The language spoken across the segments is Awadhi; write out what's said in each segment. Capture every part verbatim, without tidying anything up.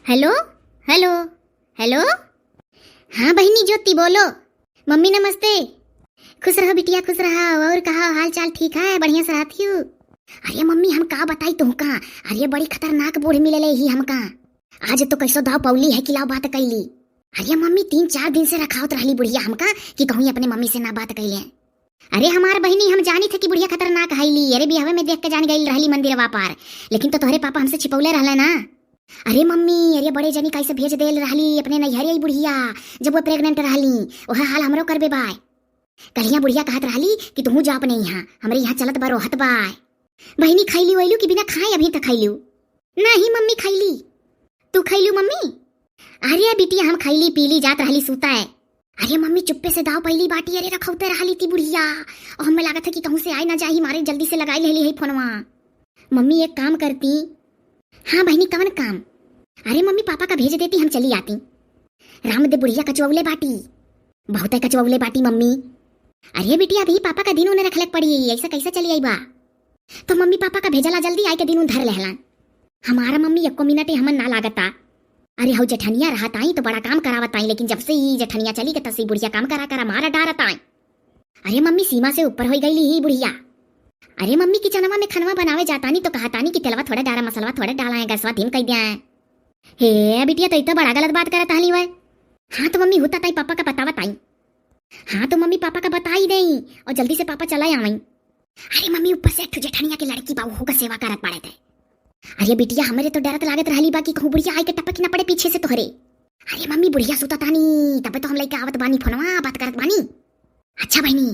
हेलो, हेलो, हेलो। हाँ बहिनी ज्योति, बोलो। मम्मी नमस्ते। खुश रहो बिटिया, खुश रहो। और कहा, हाल चाल ठीक है? बढ़िया से रहत हियू? अरे मम्मी, हम का बताई तुहका, अरे बड़ी खतरनाक बूढ़ मिलले ही हमका। आज तो कैसो दाव पौली है कि लाव बात कैली। अरे मम्मी, तीन चार दिन से रखावत रहली बुढ़िया हमका कि कहूँ अपने मम्मी से ना बात कैले। अरे हमार बहिनी, हम जानी थे कि बुढ़िया खतरनाक हईली। अरे बियाहवे में देख के जान गइल रहली मंदिरवा पार, लेकिन तो तोहरे पापा हमसे छिपौले रहले ना। अरे मम्मी, अरे बड़े जनी कैसे भेज देल रहली अपने नैहरे ई बुढ़िया, जब वो प्रेग्नेंट रहली। वह हाल हमरो करबे बाय। कलिया बुढ़िया कहत रहली कि तुहू जा अपने यहाँ, हमरे यहाँ चलत बा, रोहत बाय। बहिनी, खैली वैलू कि बिना खाए अभी तक खैलू? नहीं मम्मी, खैली। तू खैलू मम्मी? अरे बिटिया, हम खैली पीली, जात रहली सूता है। अरे मम्मी, चुप्पे से दाव पहली बाटी, अरे रखौते रहली ती बुढ़िया। और हमें लागत है कि कहूँ से आए ना जाही, मारे जल्दी से लगाई लेली है फोनवा। मम्मी, एक काम करती। हाँ बहिनी, कवन काम? अरे मम्मी, पापा का भेज देती, हम चली आती। राम दे बुढ़िया कचवौले बाटी, बहुते कचवौले बाटी मम्मी। अरे बिटिया, अभी पापा का दिन उन्हें रखले के पड़ी, ऐसा कैसे चली आई बा? तो मम्मी पापा का भेजला, जल्दी आई के दिन उन धर लेहला। हमारा मम्मी एको मिनट हमन ना लागता। अरे हऊ जेठनिया रहत आई तो बड़ा काम करावत आई, लेकिन जब से ई जेठनिया चली गई तब से ई बुढ़िया काम करा करा मारा डारत आई। अरे मम्मी, सीमा से ऊपर होई गईली ही बुढ़िया। अरे मम्मी, किचनवा में खनवा बनावे जातानी तो कहतानी कि तेलवा थोड़ा डारा, मसलवा थोड़ा डाला है, गैसवा धीम कई दिया है। हे बिटिया, तो इतना बड़ा गलत बात करत हली वह। हाँ तो मम्मी, होता ताई पापा का बतावत आई। हाँ तो मम्मी, पापा का बताई देई और जल्दी से पापा चला आवे। अरे मम्मी, ऊपर से एक ठो जेठनिया के लड़की बा, ओहू का सेवा करत पड़े थे। अरे बिटिया, हमरे तो डरत लागत रहली बा कि कहूँ बुढ़िया आई के टपक ना पड़े पीछे से तोहरे। अरे मम्मी, बुढ़िया सुता तानी, तबे तो हम लइके आवत बानी फोनवा, बात करत बानी। अच्छा बहिनी।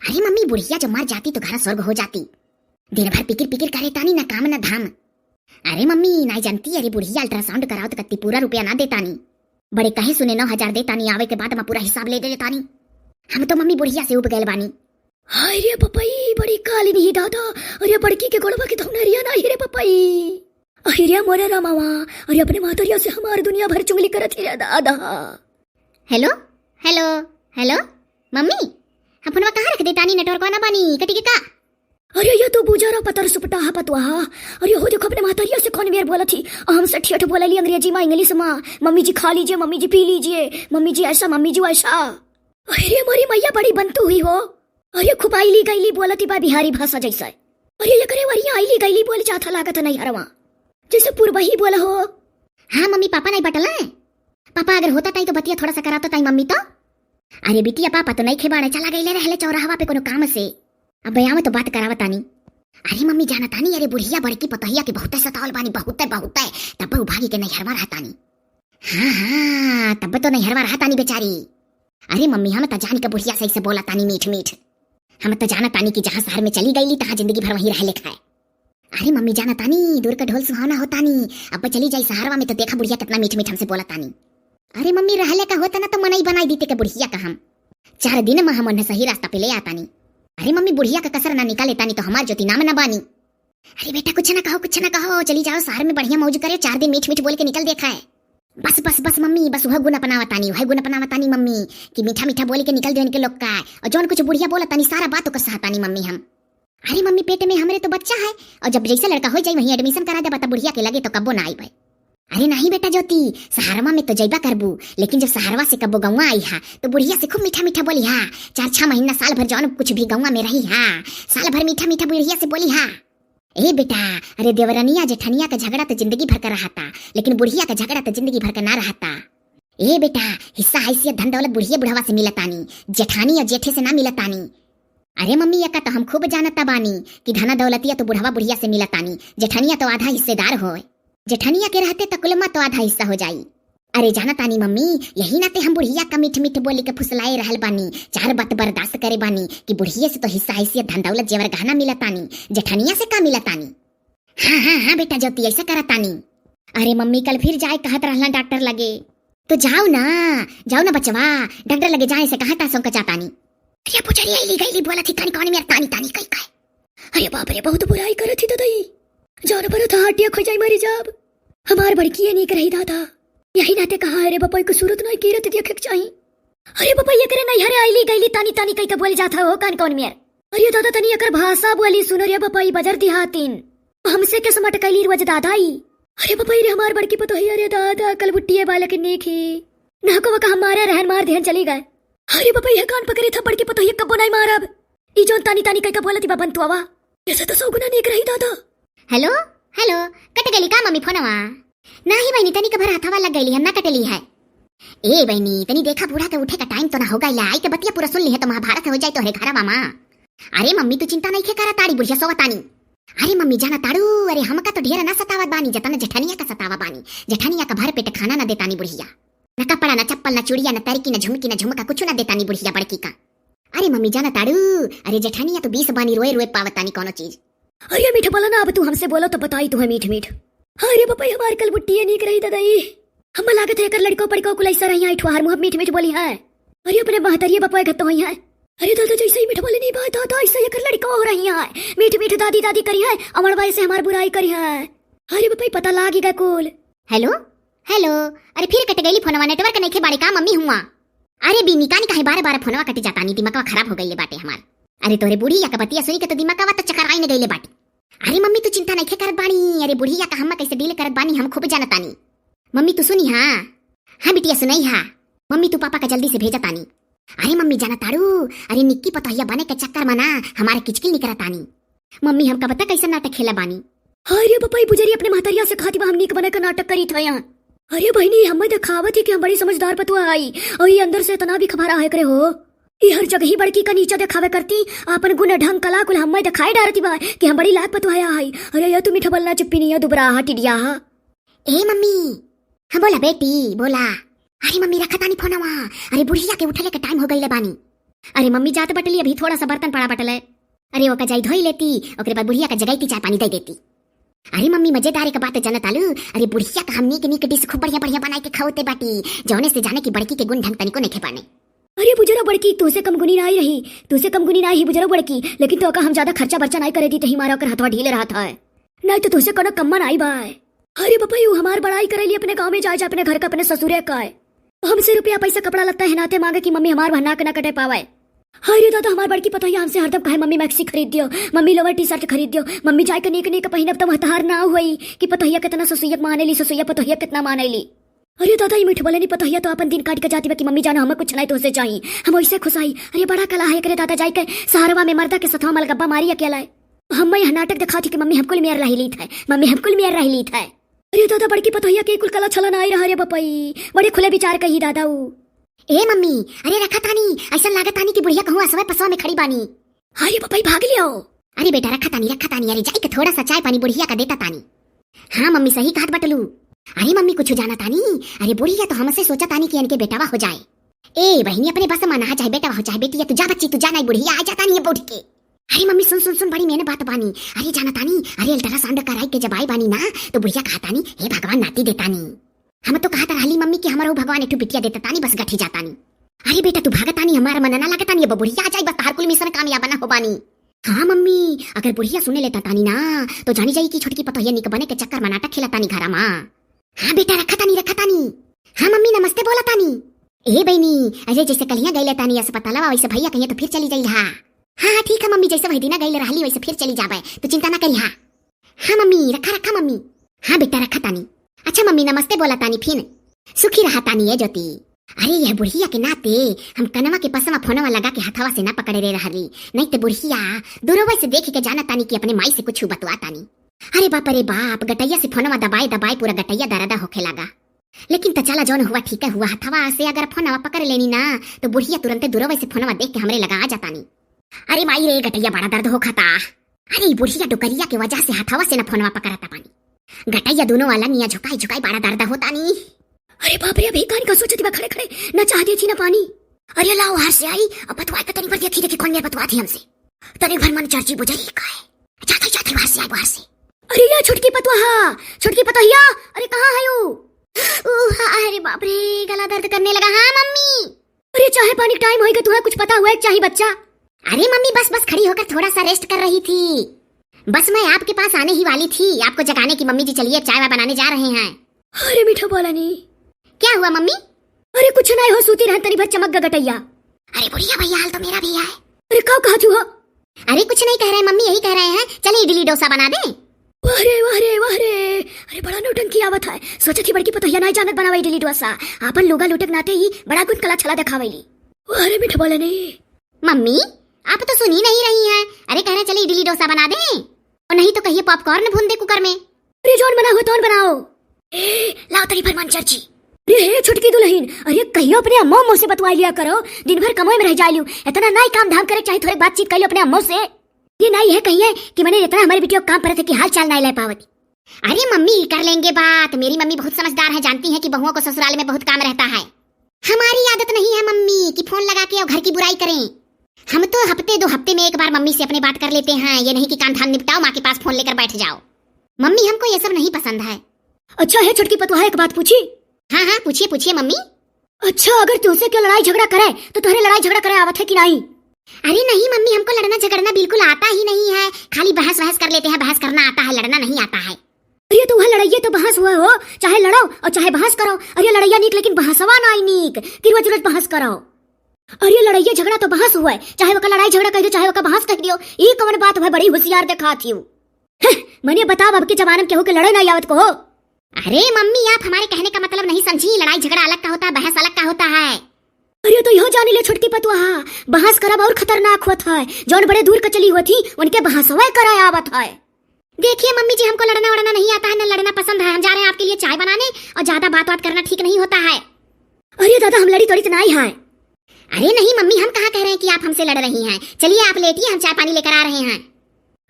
अरे मम्मी, बुढ़िया जो मर जाती तो घर स्वर्ग हो जाती। दिन भर पिकिर पिकिर करे तानी, ना काम ना धाम। अरे मम्मी, नाई जानती, अरे बुढ़िया अल्ट्रासाउंड कराओ तो कत्ती पूरा रुपया ना देतानी। बड़े कहे सुने नौ हजार देतानी, आवे के बाद में पूरा हिसाब ले लेतानी। हम तो मम्मी बुढ़िया से उब गए बानी। हाय रे पपई, बड़ी काली नहीं दादा। अरे बड़की के गोड़वा के धौनरिया ना ही रे पपई। अरे रे मोरे रामावा, अरे अपने मातरिया से हमार दुनिया भर चुगली करत ही रे दादा। हेलो, हेलो, हेलो, मम्मी, हम फोनवा कहाँ रख देतानी, नेटवर्कवा ना बानी, कटी के का? अरे ये तो बुजारा पतर सुपटा हा पतवा हा। अरे हो देखो अपने मातरिया से कौन मेर बोलत ही, हमसे ठेठ बोलेली अंग्रेजी मा, इंग्लिश मा। मम्मी जी खा लीजिए, मम्मी जी पी लीजिए, मम्मी जी ऐसा, मम्मी जी वैसा। अरे मोरी मैया बड़ी बनतू हुई हो। अरे खुबाइली गईली बोलती बा बिहारी भाषा जैसे। अरे एकरे वरिया आइली गईली बोल जाथा लागत नहीं हरवा। जैसे पुरबही बोला हो। हाँ मम्मी पापा नहीं बटल है। पापा अगर होता ताई तो बतिया थोड़ा सा कराता ताई मम्मी तो। अरे बिटिया पापा तो नहीं खेबाड़े चला गईले रहले चौराहवा पे कोनो काम से। अब आवे तो बात करावा तानी। अरे मम्मी जाना तानी अरे बुढ़िया बड़की पतोहिया के बहुते सतावल बानी बहुते बहुते। तब उ भागी के नैहरवा रहतानी। हाँ हाँ तब तो नैहरवा रहतानी बेचारी। अरे मम्मी हम त जान के बुढ़िया सही से बोला तानी मीठ मीठ। हम त जाना तानी कि जहाँ शहर में चली गईली तहाँ जिंदगी भर वहीं रह लेखा है। अरे मम्मी जाना तानी दूर का ढोल सुहावना होतानी। अब चली जाई शहरवा में तो देखा बुढ़िया कितना मीठ मीठ हमसे बोला तानी। अरे मम्मी रहले का होता ना तो मनई बनाई दीते के बुढ़िया का हम। चार दिन में हम उन्हें सही रास्ता पे ले आतानी। अरे मम्मी बुढ़िया का कसर ना निकाले तानी तो हमार ज्योति नाम ना बानी। अरे बेटा कुछ ना कहो कुछ ना कहो चली जाओ शहर में बढ़िया मौज करे चार दिन मीठ मीठ बोल के निकल देखा है। बस बस बस मम्मी बस वह गुण अपनावा तानी वह गुण अपनावा तानी मम्मी। कि मीठा मीठा बोल के निकल दे इनके लोग का। और जौन कुछ बुढ़िया बोला तानी सारा बात ओकर सहतानी मम्मी हम। अरे मम्मी पेट में हमरे तो बच्चा है। और जब जैसे लड़का हो जाए वहीं एडमिशन करा देबा तब बुढ़िया के लगे तो कब्बो ना आई भाई। अरे नहीं बेटा ज्योति शहरवा में तो जैबा करबू लेकिन जब शहरवा से कब्बो गौवा आई हा तो बुढ़िया से खूब मीठा मीठा बोली हा। चार छह महीना साल भर जौन कुछ भी गौवा में रही हा साल भर मीठा मीठा बुढ़िया से बोली हा। ए बेटा अरे देवरनिया जेठनिया का झगड़ा तो जिंदगी भर का रहता लेकिन बुढ़िया का झगड़ा तो जिंदगी भर का ना रहता। ए बेटा हिस्सा हैसियत धन दौलत बुढ़िया बुढ़वा से मिलतानी। जेठानी और जेठे से ना मिलतानी। अरे मम्मी यका तो हम खूब जानता बानी कि धना दौलतिया तो बुढ़वा बुढ़िया से मिलतानी। जेठनिया तो आधा हिस्सेदार होए। जेठनिया के रहते तो कुलमा तो आधा हिस्सा हो जाई। अरे जाना तानी मम्मी यही नाते हम बुढ़िया का मीठ मीठ बोली के फुसलाए रहल बानी। चार बात बर्दाश्त करे बानी कि बुढ़िया से तो हिस्सा हैसियत धन दौलत जेवर गहना मिलतानी। जेठनिया से का मिलतानी। हाँ हाँ हाँ बेटा ज्योति ऐसा करतानी। अरे मम्मी कल फिर जाए कहत रहला डॉक्टर लगे। तो जाओ ना जाओ ना बचवा। डॉक्टर लगे जाए से कहा था सौंका चातानी। अरे पुचरी आईली गईली बोला थी कानी कौन मेर तानी तानी कही कहे। अरे बाप रे बहुत बुराई करे थी ददई। जान पर था हटिया खो जाई मरी जाब। हमार बड़की ये नीक रही दादा। यही नाते कहा अरे बपई को सूरत नहीं कीरत देखे के चाही। अरे बपई ये करे नहीं हरे आईली गईली तानी तानी कही के बोल जाता हो कान कौन मेर। अरे दादा तनी एकर भाषा बोली सुनो रे बपई बजर दिहातिन। हमसे के समट कैली रोज दादाई। अरे बपई रे, हमार बड़की पतोहिया रे दादा, कलबुट्टिये बालक नीक ही। ना को वका हमारे रहन मार देहन चली गए। अरे बपई, है कान पकड़े था, बड़की पतोहिया कब्बो नाई मारब। ई जौन तानी तानी कइका बोलती बा बंतुआवा। ऐसे तो सौ गुना नीक रही दादा। हेलो, हेलो, कट गइली का मम्मी फोनवा? नाही बहिनी, तनी के भर हथवा लग गइली, हम ना कटली है। ए बहिनी, तनी देखा बूढ़ा के उठे का टाइम तो ना हो गइला, आई के बतिया पूरा सुन ली है तो महाभारत हो जाए तोहरे घरवा मा। अरे मम्मी, तू चिंता नइखे करा ताड़ी, बुढ़िया सोवतानी। अरे मम्मी, जाना ताड़ू, अरे हमका तो ढेर ना सतावत बानी, जतना जेठनिया का सतावा बानी। जेठनिया का भर पेट खाना ना देतानी बुढ़िया। न कपड़ा, न चप्पल, न चूड़िया, न तरकी, न झुमकी, न झुमका, कुछ ना देतानी बुढ़िया बड़की का। अरे मम्मी, जाना ताड़ू, अरे जेठनिया तो बीस बानी, रोए रोए पावतानी कौनो चीज। अरे मीठ बोला ना, अब तू हमसे बोलो तो बताई तुम्हें मीठ मीठ। अरे बपई, हमार कलबुट्टिये नीक रही ददई। हम लागत है एकर लड़को पड़को कुल ऐसा रही, ठुहार मुँह मीठ मीठ बोली है। अरे अपने महतरिये बपई घर तो होई है। अरे दादा, जैसे ही मीठ बोले नहीं बात दादा, ऐसे ही एकर लड़का हो रही है। मीठ मीठ दादी दादी करी है, अमड़वा से हमार बुराई करी है। अरे बपई, पता लागी गा कुल। हेलो, हेलो, अरे फिर कट गइली फोनवा, नेटवर्क नइखे बाड़े का मम्मी हुआ? अरे बीनी, कानी काहे बारे बारे फोनवा कटे जाता नी, दिमागवा खराब हो गइले बाटे हमार। अरे तोरे बुढ़िया का बतिया सुनी के तो दिमागवा तो चकराइन गइले बाटे। अरे मम्मी, तू चिंता नइखे करत बानी, अरे बुढ़िया का हम कैसे डील करत बानी, हम खूब जानतानी। मम्मी तू सुनी हा? हाँ बिटिया सुनई हा। मम्मी तू पापा का जल्दी से भेजा तानी। अरे मम्मी जाना ताड़ू, अरे निक्की पतोहिया बने के चक्कर मा ना हमारे किचकिल निकरा तानी। मम्मी हम कब तक ऐसा नाटक खेला बानी? हाय रे बपई, बुजरी अपने महतरिया से कहती बा हम नीक बने का नाटक करी था यहाँ। अरे बहिनी, हमें दिखावत ही कि हम बड़ी समझदार पतुआ आई, और ये अंदर से इतना भी खबारा है करे हो। ये हर जगह ही बड़की का नीचा दिखावे करती, आपन गुण ढंग कला कुल हमें दिखाए डारती बा कि हम बड़ी लायक पतुआ आई। अरे ये तू मीठा बोलना चुप्पी नहीं है, दुबरा हा, टिडिया हा। ए मम्मी, हाँ बोला बेटी, बोला। अरे मम्मी रखा तानी फोनवा, अरे बुढ़िया के उठले के टाइम हो गइले बानी। अरे मम्मी जात बटली, अभी थोड़ा सा बर्तन पड़ा बटले। अरे ओका जाई धोई लेती, ओकरे बाद बुढ़िया का जगाई ती चाय पानी दे देती। अरे मम्मी मजेदार एक बात जानत आलू, अरे बुढ़िया का हम नीक नीक डिश खूब बढ़िया बढ़िया बनाई के खाओते बाटी, जौने से जाने की बड़की के गुण ढंग तनिको नइखे पाने। अरे बुजरा बड़की, तुझसे कम गुनी ना आई रही, तुझसे कम गुनी ना आई बुजरा बड़की, लेकिन तो का हम ज्यादा खर्चा बर्चा नहीं करे दी, तही मारा ओकर हथवा ढीले रहत है। नहीं तो तुझसे कोनो कम्मा नहीं बाय। अरे बपई, ऊ हमार बड़ाई करेली अपने गाँव में जाए, जा अपने घर का, अपने ससुरे का है। हमसे रुपया पैसा कपड़ा लत्ता है नाते मांगे कि मम्मी हमार वह नाक ना कटे पावे। हाय रे दादा, हमार बड़की पतोहिया हमसे हरदम कहे, "मम्मी मैक्सी खरीद दियो, मम्मी लोअर टी शर्ट खरीद दियो, मम्मी जाए के नीक नीक पहिनब त महतार ना होई कि पतोहिया कितना ससुइया मानेली, ससुइया पतोहिया कितना मानेली।" अरे दादा, ई मीठ बोले नी पतोहिया तो अपन दिन काट के जाती बा कि मम्मी जानो हमें कुछ नहीं तो उसे चाहिए, हम वैसे खुश आई। अरे बड़ा कला है एकरे दादा, जाए के सहारवा में मर्दा के सथवा मलगब्बा मारी अकेला है। हम यहाँ नाटक दिखाती कि मम्मी हमको मेयर रही लीत है, मम्मी हमको मेयर रही लीत है। अरे दादा, बड़की पतोहिया के कुल कला छला ना आई रहा रे बपई, बड़े खुले विचार कही दादा ऊ। ए मम्मी, अरे रखा तानी, ऐसा लागत तानी कि बुढ़िया कहूँ असवे पसवा में खड़ी बानी। अरे बपई भाग लियो। अरे बेटा रखा तानी, रखा तानी, अरे जाई के थोड़ा सा चाय पानी बुढ़िया का देता तानी। हाँ मम्मी सही कहत बटलू। अरे मम्मी कुछ जाना तानी, अरे बुढ़िया तो हमसे सोचा तानी कि इनके बेटावा हो जाए। ए बहिनी अपने बस मा ना, चाहे बेटावा हो चाहे बेटी है, तू जा बच्ची, तू जा, नहीं बुढ़िया आ जाता नहीं है बैठ के। अरे मम्मी सुन सुन सुन, बड़ी मेन बात बानी। अरे जाना तानी, अरे अल्ट्रासाउंड कराई के जब आई बानी ना, तो बुढ़िया कहा तानी, "हे भगवान नाती दे तानी।" हम तो कहत रहली मम्मी कि हमारा भगवान एक ठो बिटिया देता तानी, बस गठी जाता नी। अरे बेटा तू भागत तानी, हमारा मन ना लगता नी, अब बुढ़िया आ जाई बस तहार कुल मिशन कामयाब ना हो बानी। हाँ मम्मी, अगर बुढ़िया सुने लेता तानी ना, तो जानी जाई कि छोटकी पतोहिया निक बने के चक्कर मा नाटक खेला तानी घरा मा। हाँ बेटा रखा तानी, रखा तानी। हाँ मम्मी नमस्ते बोला तानी। ए बहिनी, अरे जैसे कलिया गइले तानी अस्पतालवा, वैसे भैया कहिए तो फिर चली जाई हा। हाँ हाँ ठीक है मम्मी, जैसे वही दिना गइले रहली वैसे फिर चली जाबे, तू चिंता ना करी हा। हाँ मम्मी रखा रखा मम्मी। हाँ बेटा रखा तानी। अच्छा मम्मी नमस्ते बोला तानी फिन। सुखी रहा तानी ए ज्योति। अरे यह बुढ़िया के नाते हम कनवा के पसवा फोनवा लगा के हथवा से ना पकड़े रे रहली, नहीं तो बुढ़िया दूरवे से देख के जाना तानी कि अपने माई से कुछ बतवा तानी। अरे बाप रे बाप, गटैया से फोनवा दबाए दबाए पूरा गटैया दर्द होखे लगा। लेकिन त चला जौन हुआ ठीक है हुआ, हथवा से अगर फोनवा पकड़ लेनी ना तो बुढ़िया तुरंते दूरवे से फोनवा देख के हमरे लगा आ जाता नी। अरे माई रे गटैया बड़ा दर्द हो खाता। अरे ई बुढ़िया डुकरिया के वजह से हथवा से ना फोनवा पकड़ता पानी। गटैया दोनों वाला निया झुकाई झुकाई बड़ा दर्द होता नी। अरे बाप रे, अभी कान का सोचती बा खड़े खड़े, ना चाह दी थी ना पानी। अरे लाओ हार से आई, अब बतवाए का तनी भर देखी देखी कौन मेर बतवा थी हमसे। तनी भर मन चर्ची बुझाई का है। जाते जाते बाहर से आई, बाहर से। अरे या छोटकी पतवा, हाँ, छोटकी पतोहिया, अरे कहाँ है यू? ओ, हाँ, अरे बाप रे, गला दर्द करने लगा। हाँ मम्मी। अरे चाहे पानी टाइम होएगा, तुम्हें कुछ पता हुआ है चाही बच्चा? अरे मम्मी बस बस खड़ी होकर थोड़ा सा रेस्ट कर रही थी। बस मैं आपके पास आने ही वाली थी आपको जगाने की। मम्मी जी चलिए चाय वाय बनाने जा रहे हैं। अरे मीठा बोला नी। क्या हुआ मम्मी? अरे कुछ नहीं हो, सूती रहन तनी भर चमक ग गटैया। अरे बुढ़िया भैया हाल तो मेरा भी है। अरे का कहत हो? अरे कुछ नहीं कह रहे मम्मी, यही कह रहे हैं चले इडली डोसा बना दे। वाह रे, वाह रे, वाह रे। अरे, बड़ा नौटंकी आवत है। सोचत ही बड़की पतोहिया नाई जानत बनावे इडली डोसा। आपन लुगा लूटे के नाते ही बड़ा गुण कला छला देखावेली। वाह रे, मीठ बोले ने। मम्मी, आप तो सुनी नहीं रही हैं। अरे, कह रहे चले इडली डोसा बना दें, और नहीं तो कहिए popcorn भून दे cooker में। अरे, जौन बना हो तौन बनाओ। ए, लाओ तनी भर मंचर जी। अरे हे छोटकी दुलहिन, अरे कहियो अपने अम्मो से बतवा लिया करो, दिन भर कमोए में रह जाए लियो, इतना नाई काम धाम करे, चाहे थोड़े बातचीत कर लियो अपने अम्मो से। ये नाई है कहिए कि मने इतना हमारे बिटिया काम परत है कि हाल चाल नाई ले पावत। अरे मम्मी, कर लेंगे बात, मेरी मम्मी बहुत समझदार है, जानती है कि बहुओं को ससुराल में बहुत काम रहता है। हमारी आदत नहीं है मम्मी कि फोन लगा के और घर की बुराई करें। हम तो हफ्ते दो हफ्ते में एक बार मम्मी से अपने बात कर लेते हैं, ये नहीं कि काम धाम निपटाओ, माँ के पास फोन लेकर बैठ जाओ। मम्मी, हमको ये सब नहीं पसंद है। अच्छा है छोटकी पतोहा, एक बात पूछी? हाँ हाँ, पूछिए पूछिए मम्मी। अच्छा, अगर तुमसे क्यों लड़ाई झगड़ा करे तो तुम्हारे लड़ाई झगड़ा करे आवत है कि नहीं? अरे नहीं मम्मी, हमको लड़ना झगड़ना बिल्कुल आता ही नहीं है, खाली बहस वहस कर लेते हैं, बहस करना आता है, लड़ना नहीं आता है। अरे तो वह लड़ाइये तो बहस हुए हो, चाहे लड़ो और चाहे बहस करो। अरे लड़ाइया नीक लेकिन बहसवा नाई नीक कि रोज रोज बहस करो। अरे लड़ाइये झगड़ा तो बहस हुए, चाहे वका लड़ाई झगड़ा कह दियो चाहे वका बहस कह दियो, ई कौन बात हुए? बड़ी होशियार देखात हियो। हं, मने बताओ, अब के जमाना में केहू के लड़े नाई आवत को हो? अरे मम्मी, आप हमारे कहने का मतलब नहीं समझी, लड़ाई झगड़ा अलग का होता है, बहस अलग का होता है। अरे तो यहो जानी ले छोटकी पतोहा, बहस करब और खतरनाक होत है, जौन बड़े दूर के चली होती उनके बहसवे करे आवत है। देखिए मम्मी जी, हमको लड़ना वड़ना नहीं आता है, न लड़ना पसंद है। हम जा रहे हैं आपके लिए चाय बनाने, और ज्यादा बात बात करना ठीक नहीं होता है। अरे दादा, हम लड़ी तोड़ी तो नाई है। अरे नहीं मम्मी, हम कहाँ कह रहे हैं कि आप हमसे लड़ रही हैं। चलिए आप लेटिए, हम चाय पानी लेकर आ रहे हैं।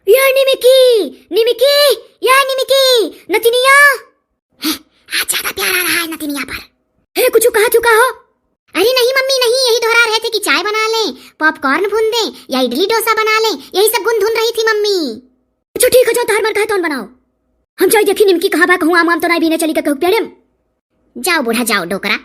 या निमिकी, निमिकी, या निमिकी, नतिनिया। हैं, आज ज्यादा प्यार आ रहा है नतिनिया पर। हे, कुछ कहा थू का हो? अरे नहीं मम्मी नहीं, यही दोहरा रहे थे कि चाय बना लें, popcorn भून दें या इडली डोसा बना लें, यही सब गुनधुन रही थी मम्मी। अच्छा ठीक है, जो तोहर मन कहे तौन बनाओ। हम जाई देखी निमकी कहाँ बा, कहूँ आम वाम तो नाई बीने चली का कहूँ पेड़े में। जाओ बूढ़ा जाओ डोकरा,